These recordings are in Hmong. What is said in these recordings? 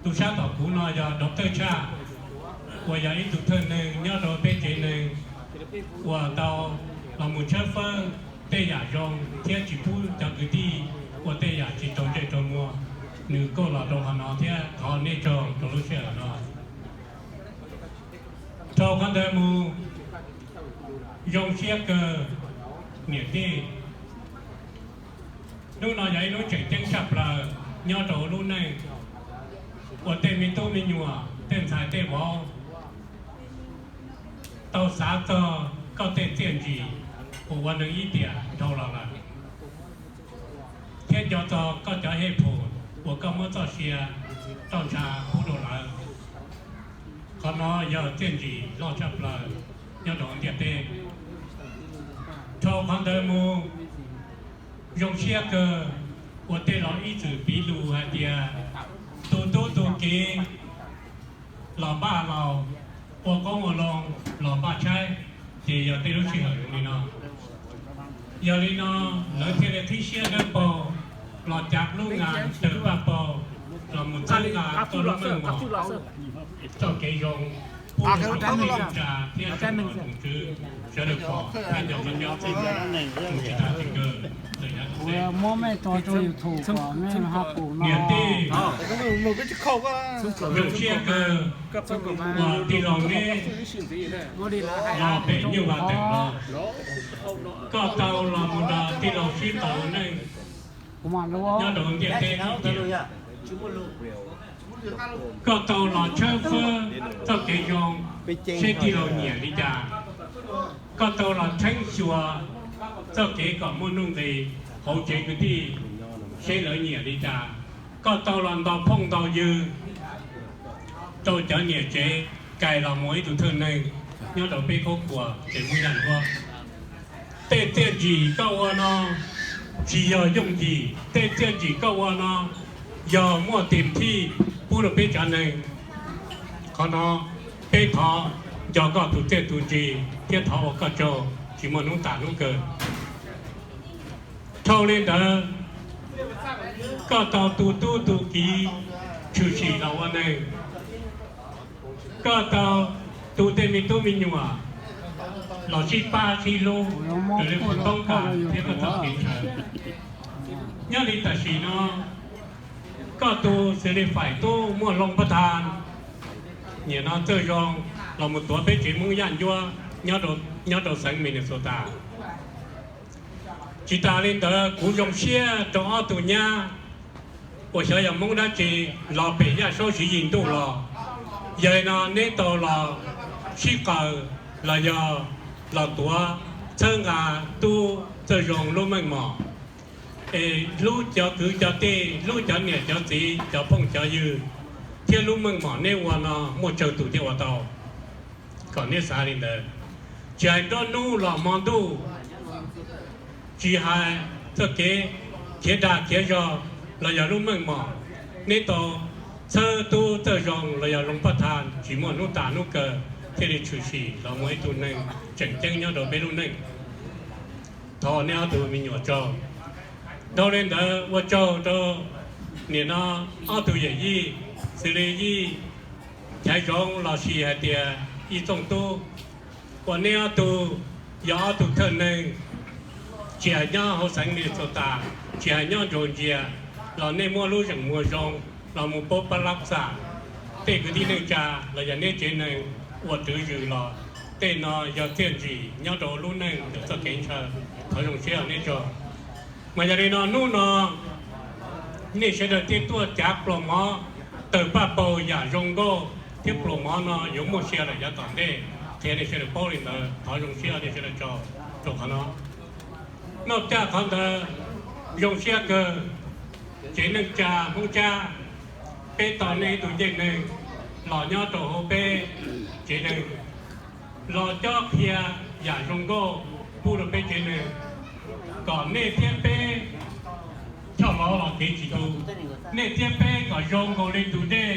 Tus sab tom kuv no yog Doctor Tshaj, uas yog ib tug thawj neeg nyob rau peb tsev neeg uas tau los mus tshawb fawb tej yam zoo thiab tsis pub cov kwv tij ua tej yam tsis raug ntsej raug muag. Nws kuj los rau qhov no thiab thov nej tsaug rau lub sij hawm no. Dhau qhov ntawd mus, zoo siab kawg niam tij. Hnub no yog ib hnub tseem ceeb tshaj plaws nyob rau lub neej uas tej me tub me nyuam, tej ntxhais tej vauv tau xav txog koj tej txiaj ntsim uas ua neeg ib tiam dhau los lawm, thiab nco txog koj cov hej phum uas koj muab txoj sia txoj ntsha pub rau lawv. Qhov no yog txiaj ntsim loj tshaj plaws nyob rau ntiaj teb. Dhau qhov ntawd mus, zoo siab kawg uas tej laus ib txwm piv lus hais tias tus tub tus kiv los npaj laus, ua qoob ua loo los npaj tshaib, ces yog tej lub sij hawm zoo li no. Yog li no, lawv thiaj li qhib siab dawb paug los cav lub nqa tawg paj paug los mus txhawb nqa koj lub meej mom, txoj kev zoo, pub rau cov neej tsa thiab sawv daws tus tswv sawv daws pom thiab nco qab nyob txog mus tsis tas tsis kawg lawm yav tom ntej. Niam tij, zoo siab kawg uas tij laug neb los pem Nyuj Vaj Teem no, koj tau los mus nrog tij laug sib tau ua neej nyob rau ntiaj teb ib tiam. Koj tau los tshawb fawb txoj kev zoo, seb tij laug nyiam li cas. Koj tau los txheeb xyuas txoj kev kom muaj nuj nqis hauv tsev kwv tij, seb lawv nyiam li cas. Koj tau los ntaus phooj ntaus ywg rau cov niam tsev, kais los mus ib tug thawj neeg nyob rau peb qhov kuam tsev Hmoob Yaj Nruab. Tej txiaj ntsim koj ua no tsis yog yooj yim, tej txiaj ntsim koj ua no yog muaj tiam thij pub rau peb cov neeg. Qhov no peb thov nco koj tus txiaj tus ntsig thiab thov ua koj tsaug tsis muaj hnub tas hnub kawg. Dhau li ntawd, koj tau tu tub tu kiv tshwm sim los ua neeg, koj tau tu tej me tub me nyuam los sib pab sib hlub raws li kuv toob kas thiab koj txoj kev ntshaw. Nyob li tam sim no, koj tu xws li faim tub muaj Hloov Pab Thas, nim no Txawj Zoo los mus tuav peb tsev Hmoob Yaj Ncuab nyob rau xeev Minnesota. Tsis tas li ntawd, kuv zoo siab rau ob tug nyab uas xyov yog Hmoob dab tsi los pem Yaj Saub Siv Yis ntuj los. Yog li no neb tau los sib qaws los yog los tuav txhawb nqa tub Txawj Zoo lub meej mom, es hlub cov kwv cov tij, hlub cov niam cov txiv, cov phooj cov ywg, thiab lub meej mom neb ua no muaj tsawg tus thiaj ua tau. Kom neb xav li ntawd, tsis hais nruab hnub los hmo ntuj, tsis hais txoj kev khiav dag khiav zog los yog lub meej mom, neb tau txhawb tub Txawj Zoo los yog Hloov Pab Thas tsis muaj hnub tas hnub kawg thiaj li tshwm sim los muaj ib tug neeg tseem ceeb nyob rau peb lub neej. Thov neb ob tug me nyuam tsaug. Dhau li ntawd ua tsaug rau nim no ob tug yawm yij, xws li yij Chaiv Zoov los sis hais tias yij Txooj Tub, uas neb ob tug yog ob tug thawj neeg, tsis hais nyob hauv xeev Minnesota, tsis hais nyob Georgia, los nej muab lub zeem muag zoo los mus paub pab lab xam tej kwv tij neej tsa los yog neb tsev neeg ua twv ywg los. Tej no yog txiaj ntsim nyob rau lub neej ntawm txoj kev ntshaw. Thov zoo siab neb tsaug. Mas yog li no hnub no nej sawv daws thiaj tuaj cav pluas mov, tawg paj paug yam zoo nkauj thiab pluas mov no yuav muaj sia lawm yav tom ntej, qhia nej sawv daws paub li ntawd. Thov zoo siab nej sawv daws tsaug rau qhov no. Noj caj qhov ntawd, zoo siab kawg, tsev neej tsa Hmoob Tsab, peb tau nej ib tug ncej neeg los nyob rau hauv peb tsev neeg, los cob qhia yam zoo nkauj pub rau peb tsev neeg, kom nej thiab peb choj lov los kev tsis tu, nej thiab peb kom zoo nkaus li tus dej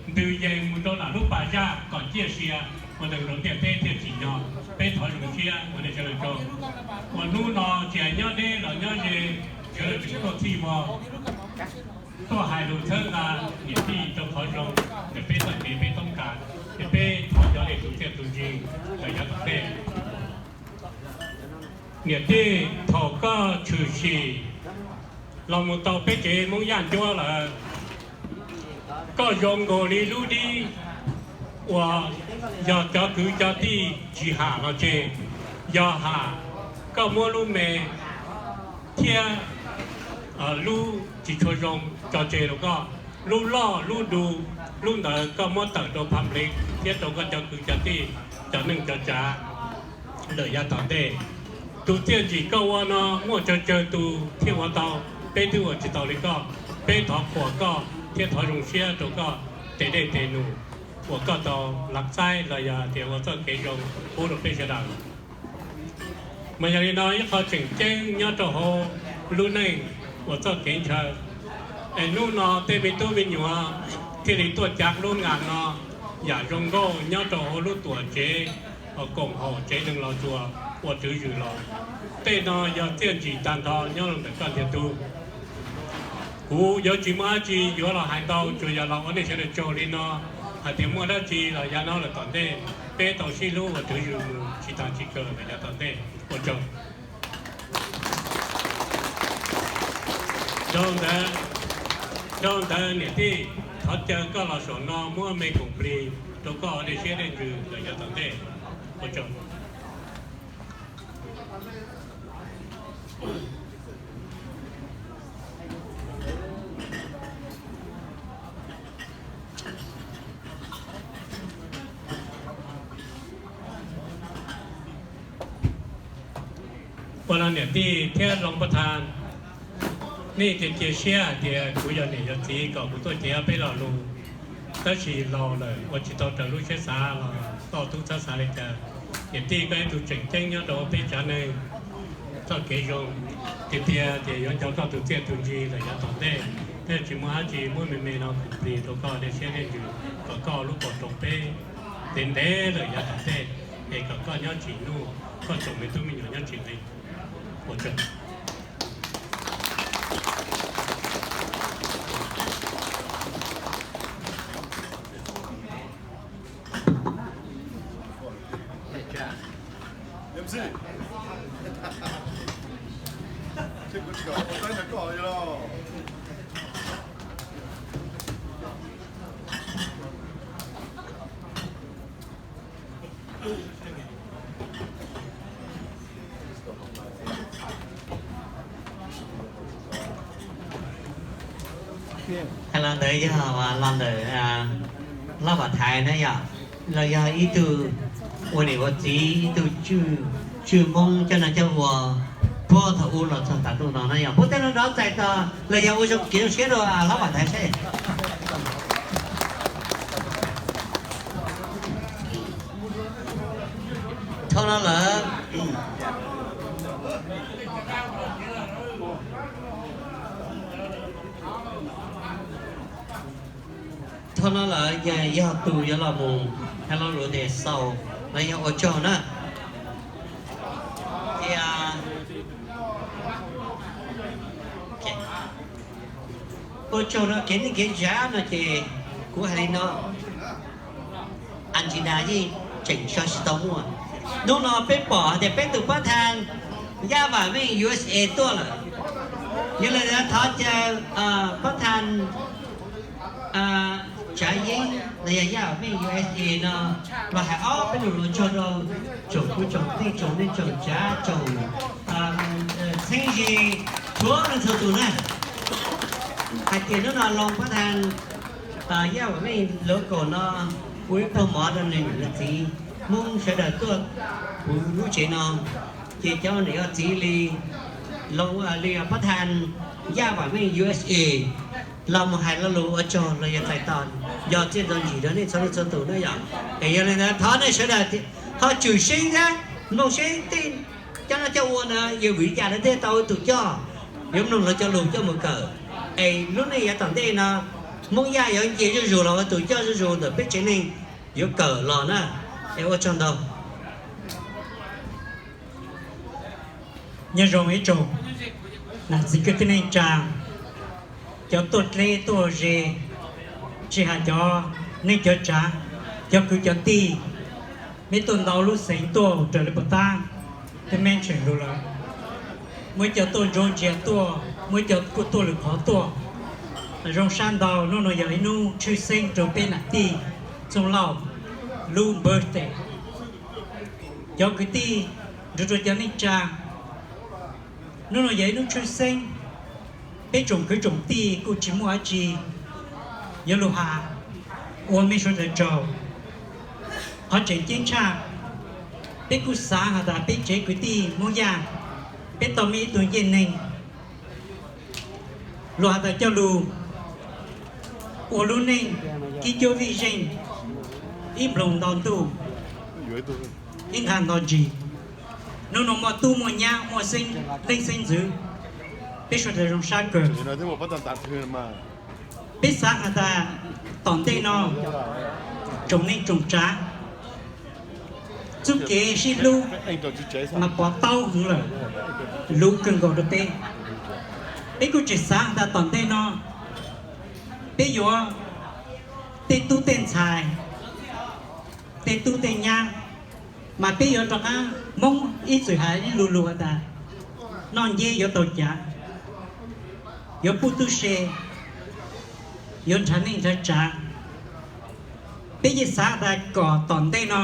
ntws yees mus rau nram lub pas zaj kom ciaj sia ua neeg rau ntiaj teb thiaj tsim nyog. Peb thov zoo siab ua nej sawv daws tsaug. Uas hnub no tsis hais nyob deb los nyob ze, sawv daws tseem tuaj txhij vog, tuaj hais lus txhawb nqa niam tij rau qhov zoo. Niam tij, thaum koj tshwm sim los mus tau peb tsev Hmoob Yaj Ncuab lawm, koj zoo nkaus li lub dib uas yog cov kwv cov tij tsis ham los tseg, yog ham koj muab lub me thiab lub tsis tshua zoo tso tseg rau koj. Lub loj lub du, lub ntawd koj muab tawm rau pha plev thiab rau koj cov kwv cov tij, cov neej cov tsav lawm yav tom ntej. Tus txiaj ntsim koj ua no muaj tsawg tsawg tus thiaj ua tau, peb twb ua tsis tau li koj. Peb thov qhuas koj thiab thov zoo siab rau koj tes dej tes num uas koj tau lav xaib los yog tias ua txoj kev zoo pub rau peb sawv daws. Mas yog li no ib qho tseem ceeb nyob rau hauv lub neej uas txoj kev ntshaw, es hnub no tej me tub me nyuam thiaj li tuaj cav lub nkas no yam zoo nkauj nyob rau hauv lub tuam tsev koom haum tsev neeg Los Tsuas ua tswv zwm los. Tej no yog txiaj ntsim tag nrho nyob rau ntawm koj ntiag tug. Kuv yuav tsis muaj dab tsi yuav los hais ntau, tsuas yog los ua nej sawv daws tsaug li no, hais tias muaj dab tsi los yav no lawm tom ntej peb tau sib hlub ua tswv zwm mus tsis tag tsis kawg lawm yav tom ntej. Ua tsaug. Dhau ntawd, dhau ntawd niam tij, thov caw koj los saum no muab me koom plig rau koj dej siab dej ntsws lawm yav tom ntej. Ua tsaug. Ua no niam tij thiab Looj Pab Thas, nej cia cia siab hais tias kuv yog niam yog txiv kom kuv tuaj cev ob peb lo lus, tab sis laus lawm ua tsis tau raws lub siab xav los koj tub txhob xav li cas. Niam tij koj ib tug tseem ceeb nyob rau peb tsav neeg txoj kev zoo, tiag tiag tias yuav nco koj tus txiaj tus ntsig lawm yav tom ntej, thiaj tsis muaj dab tsi, muab me me no koom plig rau koj dej siab dej ntsws kom koj lub pom rau peb ntev ntev lawm yav tom ntej, es kom koj nyob tsis nuj, koj tsoom me tub me nyuam nyob tsis nqi. Ua tsaug. Los ntawd yog los ntawm Hlob Vam Thaiv na yom, los yog ib tug ua niam ua txiv, ib tug tswj Hmoob coj noj coj ua puag thaum ub los txog tav ntuj no na yom. Puab tej no rov txais tos los yog ua zoo kev zoo siab rau Hlob Vam Thaiv seb. Thaum no lawm, thaum no lawm yog tus yuav los mus hais lo lus tias xaus los yog ua tsaug na. Ua tsaug no kev neej kev tsav no ces kuv hais li no, Argentina yeej tseem so tsis tau muaj. Hnub no peb pom hais tias peb tus pab thas Yaj Vam Meej U S A tuaj lawm. Yog li ntawd thov caw pab thas Tsav Yeeb los yog Yaj Vam Meej U S A no los hais ob peb lus ua tsaug rau tsoom kwv tsoom tij tsoom neej tsoom tsav tsoom txheeb ze txhua leej txhua tus na, hais tias hnub no Looj pab thas Yaj Vam Meej lawv kaum no ua ib pluag mov rau nws niam nws txiv Hmoob sawv daws tuaj kuv lub tsev no, ces cov niam txiv li, li pab thas Yaj Vam Meej U S A los mus hais lo lus ua tsaug los yog txais tos, yog txiaj ntxo ntsim rau nej txhua leej txhua tus na yom. Es yog li ntawd thov nej sawv daws ho tshwm sim thiab mloog seb tej cov no coj ua na yuav vim li cas lawv thiaj tau ua tus coj, yuav mloog lawv cov lus coj mus kawm. Es lub neej yav tom ntej no Hmoob Yaj yuav nce zuj zus los ua tus coj zuj zus ntawm peb tsev neeg yuav kawm los na. Es ua tsaug ntau. Nyob zoo ib tsoom nam txiv kwv tij neej tsa, cov tuaj dleb tuaj ze, tsis hais cov neej cov tsav, cov kwv cov tij, meb tuaj ntau lub xeev tuaj raws li puas tab, twb meb tseem lug lawm. Muaj cov tuaj ntsuag ntsia tuaj, muaj cov kuj tuaj lwm qhov tuaj. Zoo sab ntau, hnub no yog ib hnub tshwj xeeb rau peb nam tij Txooj Lauj lub birthday. Cov kwv tij, nrog rau cov neej tsa, hnub no yog ib hnub tshwj xeeb, peb tsoom kwv tsoom tij kuj tsis muaj dab tsi yuav lug has, ua mej suav dlawg tsaug. Qhov tseem ceeb tshaj, peb kuj xaav has tas peb tsev kwv tij Moob Yaj, peb tau mej ib tug ncej neeg, lug has tas coj lug ua lub neej kib cuab vij zeej, ib nploog nto ntuj, ib nqag nto ntsis. Hnub no muaj tub muaj nyab muaj xeeb leej xeeb ntxwv, peb suav dlawg zoo sab kawg. Peb xaav has tas tom ntej no tsoom neej tsoom tsav, txuj kev sib hlub mas pov taub heev lawm, luv kawg nkaus rau peb. Peb kuj tseem xaav has tas tom ntej no peb yuav tej tub tej ntxhais, tej tub tej nyab, mas peb yuav rov qaab, Moob ib txwm has ib lu lug has tas noj nceb yuav taug cav, yuav pub tub se, yuav nrhav neej nrhav tsav. Peb yeej xaav tas kom tom ntej no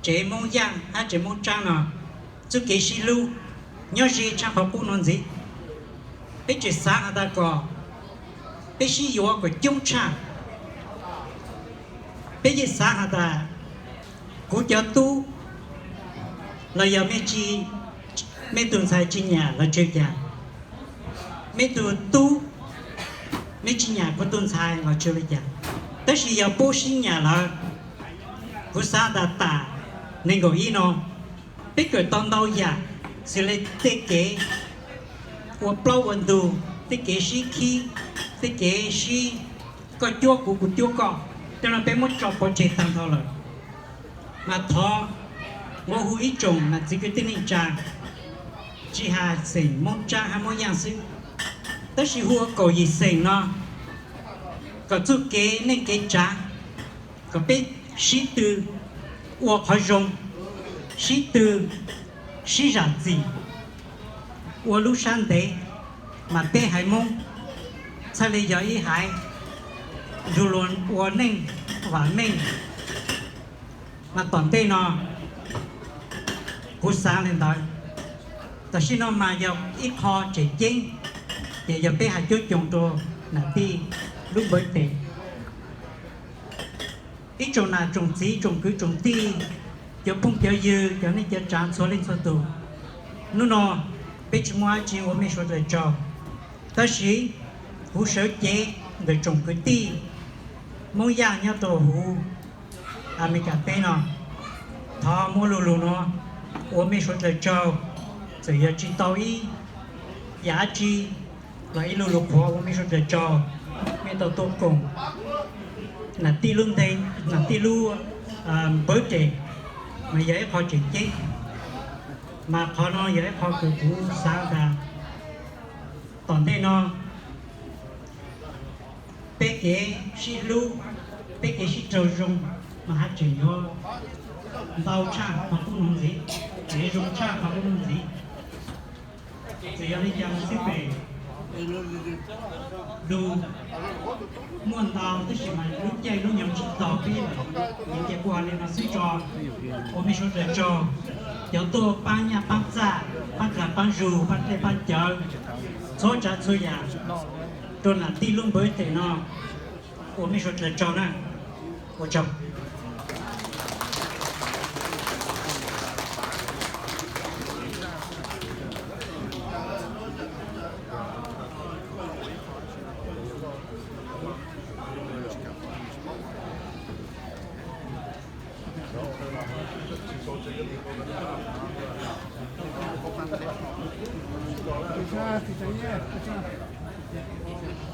tsev Moob Yaj hab tsev Moob Tsaab no txuj kev sib hlub nyob ze tshaj qhov qub nuav ntxiv. Peb tseem xaav has tas kom peb sib yuav kom coob tshaj. Peb yeej xaav has tas kuv cov tub los yog mej tsi, mej tug ntxhais tsi nyam los tsi ua cas, mej tug tub, mej tsi nyam kuv tug ntxhais los tsi ua li cas, tab sis yog puab sib nyam lawm, kuv xaav tas tam nees nkaum ib no peb kawm tau ntau yam, xws li tej kev ua plaub ua ntug, tej kev sib khib, tej kev sib koj cuab kuv kuv cuab koj, tej no peb muab tso pov tseg taag nrho lawm. Mas thov muab hu ib tsoom nam txiv kwv tij neej tsa, tsi has xeem Moob Tsaab hab Moob Yaaj xwb, tab sis hu ua kaum yim xeem no, kom txuj kev neej kev tsav, kom peb sib tw ua qhov zoo, sib tw sib zam txim, ua lub sab ntev, mas peb haiv Moob txhaj li yog ib haiv nrug luag ua neej vam meej. Mas tom ntej no kuv xaav li ntawd. Tam sim no mas yog ib qho tseem ceeb, ces yog peb has cuab coos rau nam tij lub npawv tes. Ib tsoom nam tsoom txiv tsoom kwv tsoom tij, cov phooj cov ywg, cov neej cov tsav txhua leej txhua tug, hnub no peb tsis muaj dab tsi ua mej suav dlawg tsaug, tab sis kuv sawv cev ntawm tsoom kwv tij Moob Yaj nyob rau huv Amelikas teb no, thov muab lu lug nuav ua mej suav dlawg tsaug. Txawm yog tsis tau ib yam dab tsi los ib lu lug qhuav ua mej suav dlawg tsaug, mej tau tuaj koom nam tij lub ntees, nam tij lub npawv tes, mas yog ib qho tseem ceeb. Mas qhov no yog ib qho kws kuv xaav tas tom ntej no peb kev sib hlub, peb kev sib raug zoo, mas haj tseem yuav ntau tshaj qhov qub nuav ntxiv, tseem zoo tshaj qhov qub nuav ntxiv. Txawm yog li cas los xij peem, lug muaj ntau tab sis mas lub caij lub nyoog tsis tau peb lawm, ces kuv has li no xwb tso. Ua mej suav dlawg tsaug, cov tuaj paab nyaj paab txag, paab dlaag paab zug, paab dlej paab cawv, txhua tsav txhua yam rau nam tij lub npawv tes no, ua mej suav dlawg tsaug na. Ua tsaug.